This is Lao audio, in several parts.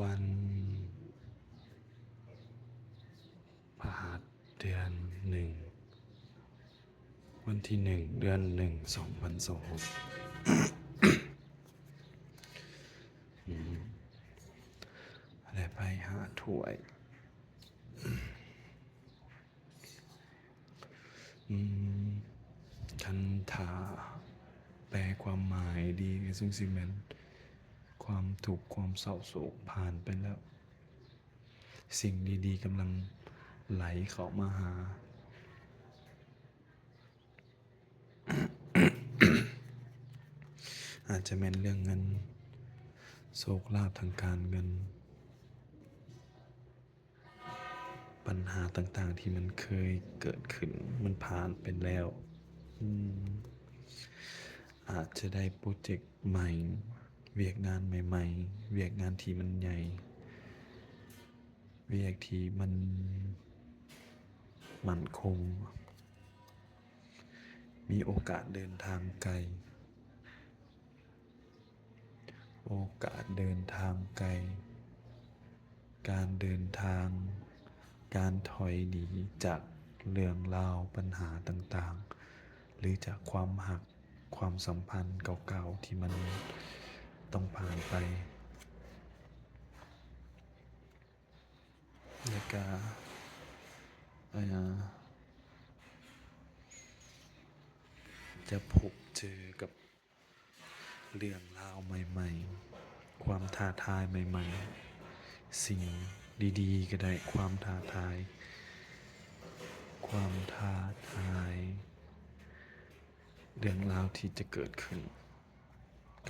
ວັນພະຫັດ ເດືອນໜຶ່ງ ວັນທີໜຶ່ງ ເດືອນໜຶ່ງ ສອງພັນຊາວຫົກ ອືມ ແລະ ໄພຫ້າຖ້ວຍ. ອືມ ຄັນຖ້າແປຄວາມໝາຍດີ ກໍສົງຊິແມ່ນ ຄວາມທຸກ ຄວາມເສົ້າໂສກຜ່ານໄປແລ້ວ, ສິ່ງດີໆກຳລັງໄຫຼເຂົ້າມາຫາ. ອາດຈະແມ່ນເລື່ອງເງິນ, ໂຊກລາບທາງການເງິນ, ບັນຫາຕ່າງໆທີ່ມັນເຄີຍເກີດຂຶ້ນ ມັນຜ່ານໄປແລ້ວ. ອືມ ອາດຈະໄດ້ໂປຣເຈັກໃໝ່, ວຽກງານໃໝ່ໆ, ວຽກງານທີ່ມັນໃຫຍ່, ວຽກທີ່ມັນໝັ້ນຄົງ. ມີໂອກາດເດີນທາງໄກ, ໂອກາດເດີນທາງໄກ, ການເດີນທາງ, ການຖອຍໜີຈາກເລື່ອງລາວ, ບັນຫາຕ່າງໆ ຫຼື ຈາກຄວາມຮັກ, ຄວາມສຳພັນເກົ່າໆທີ່ມັນຕ້ອງຜ່ານໄປ. ແລ້ວກະ ເອີ ຈະພົບເຈີກັບເລື່ອງລາວໃໝ່ໆ, ຄວາມທ້າທາຍໃໝ່ໆ, ສິ່ງດີໆກໍໄດ້, ຄວາມທ້າທາຍ, ຄວາມທ້າທາຍ. ເລື່ອງລາວທີ່ຈະເກີດຂຶ້ນ,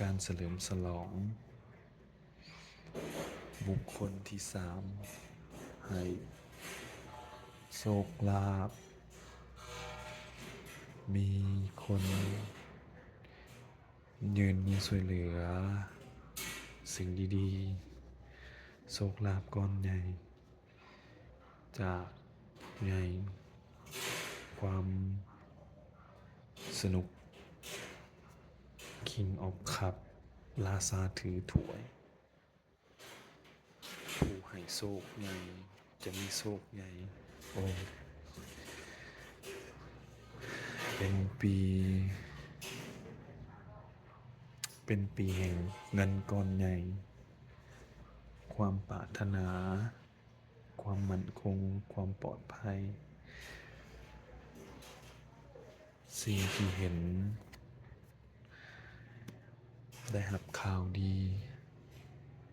ການສະເຫຼີມສະຫຼອງ, ບຸກຄົນທີສາມໃຫ້ໂຊກລາບ, ມີຄົນຍື່ນມືຊ່ວຍເຫຼືອ, ສິ່ງດີໆ, ໂຊກລາບກ້ອນໃຫຍ່. ຈາກໃຫຍ່, ຄວາມສະໜຸກ, King of Cup, ລາຊາຖືຖ້ວຍ, ຜູ້ໃຫ້ໂຊກໃຫຍ່, ຈະມີໂຊກໃຫຍ່. ໂອ້ ເປັນປີ, ເປັນປີແຫ່ງເງິນກ້ອນໃຫຍ່, ຄວາມປາດຖະໜາ, ຄວາມໝັ້ນຄົງ, ຄວາມປອດໄພ, ສິ່ງທີ່ເຫັນ, ໄດ້ຮັບຂ່າວດີ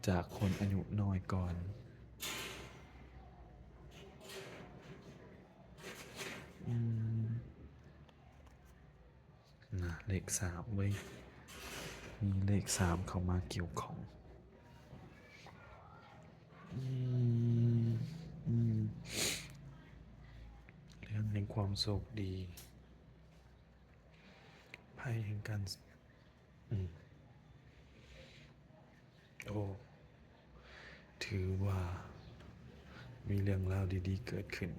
ຈາກຄົນອາຍຸນ້ອຍກ່ອນ. ອືມ. ນະ ເລກສາມເວີຍ, ມີເລກສາມເຂົ້າມາກ່ຽວຂ້ອງ. ອືມ ອືມ ເລື່ອງແຫ່ງຄວາມໂຊກດີ, ໄພແຫ່ງການ ອືມ ໂອ້ ຖືວ່າມີເລື່ອງລາວດີໆເກີດຂຶ້ນ.